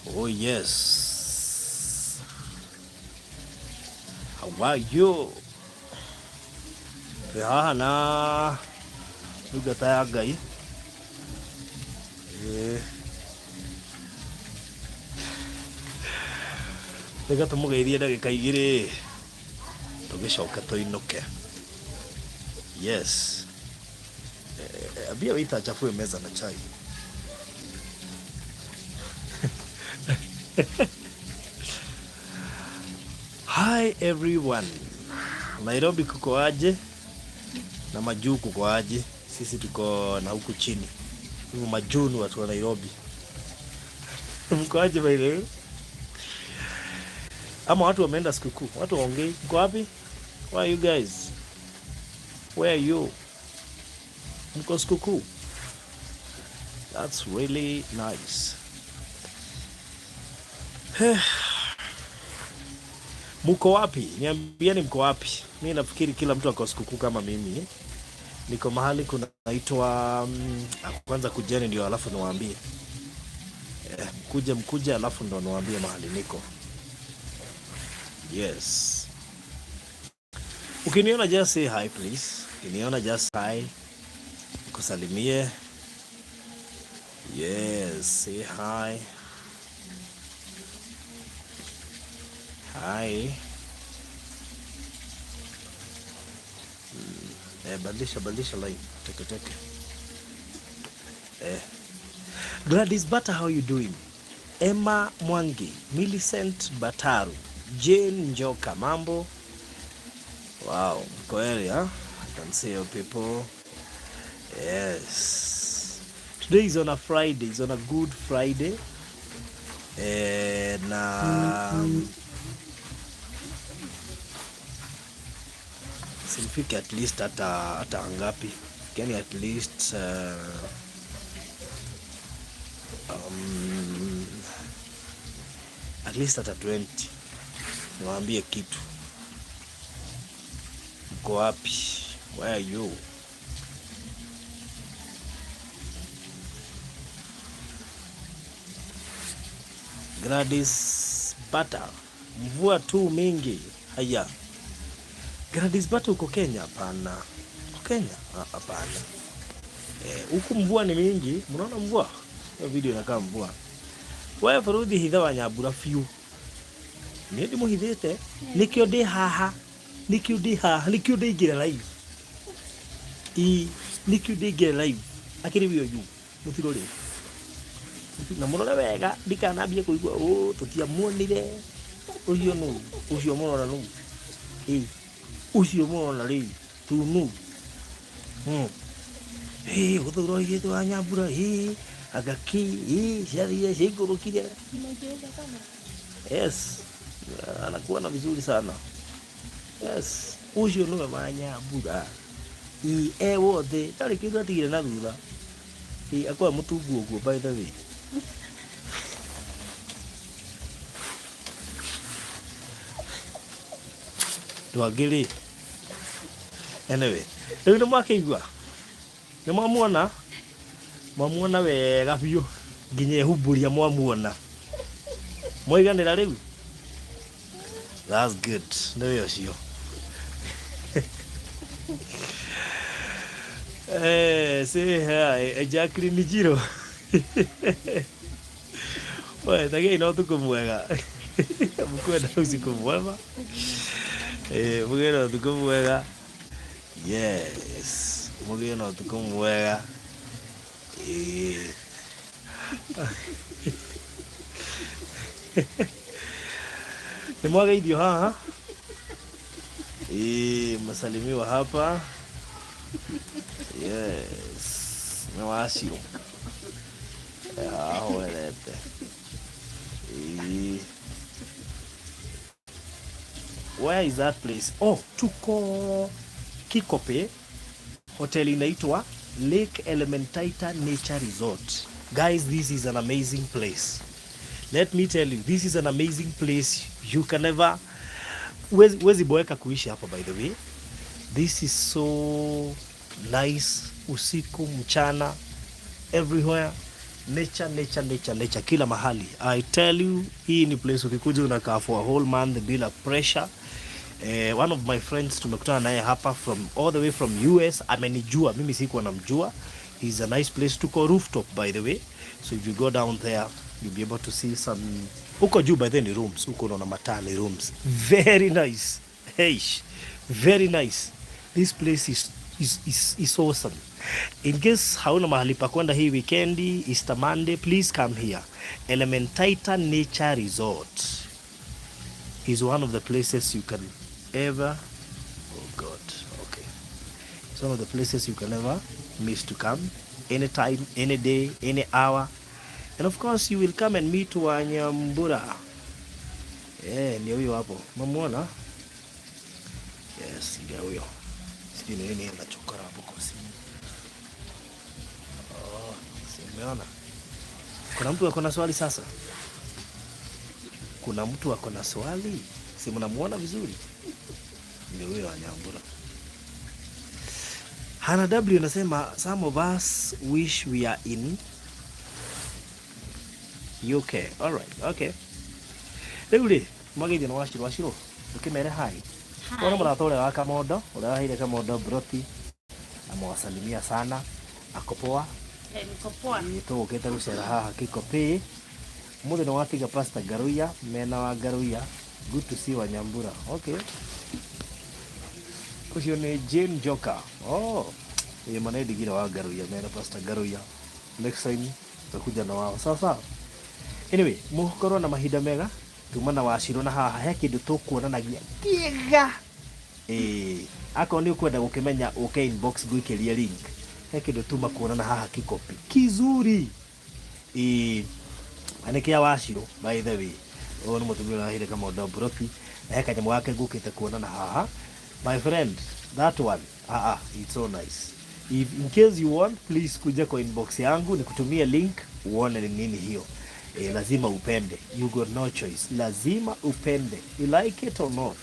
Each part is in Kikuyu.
Oh yes. How are you? Twĩ haha na ndungata ya Ngai. Ĩĩ. Reke tũmũgeithie ndagĩka igĩrĩ tũgĩcoke tũinũke. Yes. Ambia waiter achafue meza na chai. Hi everyone. Nairobi kuko aje? Na majuu kuko aje? Sisi tuko na huku chini. Hivyo majuu ni watu wa Nairobi. Mko aje by the way? Ama watu wameenda sikukuu. Watu waongei. Mko wapi? Where are you guys? Where are you? Mko sikukuu? That's really nice. Mko wapi? Niambieni mko wapi? Mi nafikiri kila mtu ako sikukuu kama mimi. Niko mahali kunaitwa kwanza kujeni ndio alafu niwaambie. Mkuje mkuje alafu ndo niwaambie mahali niko. Yes. Ukiniona just say hi please. Ukiniona just hi. Nikusalimie. Yes, say hi. Hi. Badilisha badilisha line. Teke teke. Eh. Gladys Bata, how you doing? Emma Mwangi, Millicent Bataru, Jane Njoka, mambo. Wow, mko area. I can see you people. Yes. Today is on a Friday. It's on a good Friday. And simfike at least hata hata ngapi? Yani at least at least hata 20. Niwaambie kitu. Mko wapi? Where are you? Gladys Bata, mvua tu mingi. Haya, Gladys Bata, uko Kenya? Hapana. Uko Kenya? Hapana. Huku mvua ni mingi. Mnaona mvua? Hiyo video inakaa mvua. We bũrũthi hitha wa Nyambura biũ. Nĩ ndĩmũhithĩte. Nĩkĩo ndĩ haha. Nĩkĩo ndĩ haha. Nĩkĩo ndĩingĩra live. Ĩ, nĩkĩo ndĩingĩra live. Akĩrĩ we ũyũ. Mũtirore. Na mũrore wega ndikanambie kũigua ũ tũtiamuonire. Ũcio nũ? Ũcio mũrona nũ? Ĩ, ũcio mũrona rĩu tu nũ? Ĩ, gũthũra oigĩte wa Nyambura, ĩ, anga kĩ, ĩ, ciathire ciaikũrũkire. Yes, anakuona vizuri sana. Yes, ũcio nĩwe wa Nyambura. Ĩ, e wothe, ndarĩ kĩndũ atigire na thutha. Ĩ, akoragwo mũtungu ũguo by the way. Andũ angĩ rĩ, anyway, rĩu nĩ mwakĩigua? Nĩ mwamuona? Mwamuona wega biũ nginya ehumbũria mwamuona. Mwaiganĩra rĩu? That's good. Nĩwe ũcio. Say hi, Jacqueline Njiro. We, tagiai na ũtukũ mwega. Mkuwe na usiku mwema. Mũgĩe na ũtukũ mwega. Yes, mũgĩe na ũtukũ mwega. Nĩ mwageithio haha? Msalimiwa hapa. Yes, nĩ wacio. Ahorete. Where is that place? Oh, tuko Kikope. Hotel inaitwa Lake Elementaita Nature Resort. Guys, this is an amazing place. Let me tell you, this is an amazing place. You can never huwezi boeka kuishi hapa by the way. This is so nice. Usiku, mchana, everywhere. Nature, nature, nature, nature kila mahali. I tell you, hii ni place ukikuja unakaa for a whole month bila pressure. One of my friends tumekutana naye hapa from all the way from US, amenijua mimi sikuwa namjua. He's a nice place. Tuko rooftop, by the way, so if you go down there, you'll be able to see some. Huko juu, by the way, ni rooms. Huko unaona mataa ni rooms. Very nice. Hey, very nice. This place is awesome. In case hauna mahali pa kwenda hii weekendi, Easter Monday, please come here. Elementaita Nature Resort is one of the places you can ever, oh God, okay, it's one of the places you can never miss to come anytime, any day, any hour. And of course you will come and meet Wanyambura. Eh, ndio huyo hapo, mamuona? Yes, ndio huyo. Sijui ni nini anachokora hapo kwa simu. Oh, si umeona? Kuna mtu ako na swali sasa? Kuna mtu ako na swali? Si mnamuona vizuri? Ndio huyo Wanyambura. Hana W anasema, "Some of us wish we are in UK." All right, okay. Rĩu rĩ, mwageithio na Wachirũ. Wachirũ, ndũkĩmere hi. Ona mũrata ũrĩa wa Kamondo, ũrĩa waheire Kamondo broti, amewasalimia sana. Ako poa. Eh, niko poa. Ĩĩ, tũgũkĩte gũcera haha Kikopey. Mũthĩ nĩ watiga Pastor Ngaruiya, mena wa Ngaruiya. Good to see Wanyambura. Okay. Ũcio nĩ Jane Joker. Oh, ĩĩ ma nĩ wa Ngaruiya, mena Pastor Ngaruiya. Next time tutakuja na wao. Sawa sawa. Anyway, mũkorwo na mahinda mega. Tuma na Wachirũ na haha he kĩndũ tũkuonanagia kĩega. Ĩĩ, akorwo nĩ ũkwenda gũkĩmenya, ũke inbox ngũikĩrie link. He kĩndũ tuma kuonana haha Kikopi kizuri. Ĩĩ, na nĩ kĩa Wachirũ, by the way. Ũyũ nĩ mũtumia ũrahire Kamondo broti na he kanyamũ gake ngũkĩte kuonana haha. My friend, that one, ah, ah, it's so nice. If in case you want, please kuja kwa inbox yangu nikutumie link uone ni nini hiyo. E, lazima upende. You got no choice. Lazima upende. You like it or not.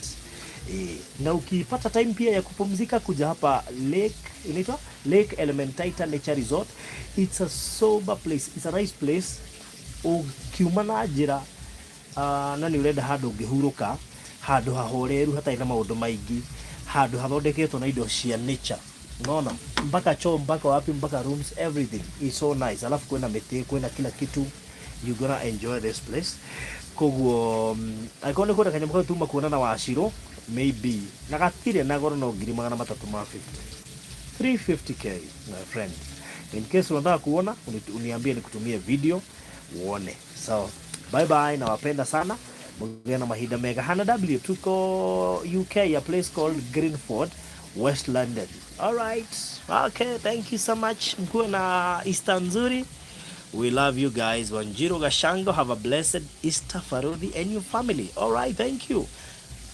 E, na ukipata time pia ya kupumzika, kuja hapa Lake, inaitwa Lake Elementaita Nature Resort. It's a sober place. It's a nice place. Ukiuma na njĩra na nĩ ũrenda handũ ũngĩhurũka, handũ hahoreru hatarĩ na maũndũ maingĩ, handũ hathondeketwo na indo cia nature. Unaona, mpaka choo, mpaka wapi, mpaka rooms, everything is so nice. Alafu kwĩna mĩtĩ, kwĩna kila kitu. You gonna enjoy this place. Koguo angĩkorwo nĩ kwenda kanyamũ kau tuma kuona na Wachirũ, maybe na gatirĩ na goro, no ngiri magana matatũ ma 50, 350K, my friend. In case unataka kuona, uniambie nikutumie video uone. So bye bye, nawapenda sana, mugĩe na mahinda mega. Hana W, tuko UK, a place called Greenford, West London. All right, okay, thank you so much. Mkuwe na Easter nzuri. We love you guys. Wanjiru Gashango, have a blessed Easter, Farudi and your family. All right, thank you.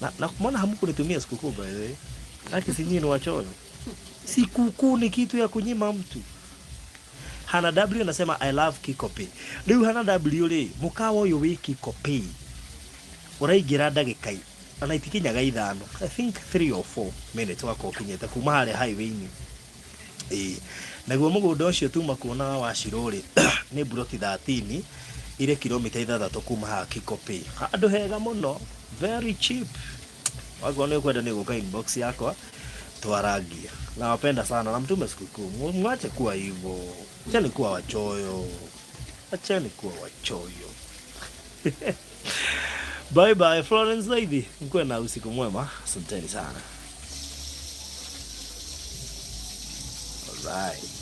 Na mbona hamkunitumia sikukuu, by the way? Laki si nyinyi ni wachoyo. Sikukuu ni kitu ya kunyima mtu. Hana W anasema, "I love Kikopey." Rĩu Hana W rĩ, mũkawa ũyũ wĩ Kikopey ũraingĩra ndagĩka ona itikinyaga 5, I think 3 or 4 minutes wakorwo ũkinyĩte kuma harĩa highway-inĩ. Ĩĩ, naguo mũgũnda ũcio tuma kuona wa Wachirũ rĩ, nĩ mburoti 13 irĩ kilomita 6 kuma haha Kikopey. Handũ hega mũno, very cheap. Wakorwo nĩ ũkwenda, nĩ gũka inbox yakwa twarangie. Nawapenda sana na mtume sikukuu. Mwache kuwa hivyo. Acheni kuwa wachoyo. Acheni kuwa wachoyo. Bye bye, Florence Lady. Mkuwe na usiku mwema. Asanteni sana. Alright.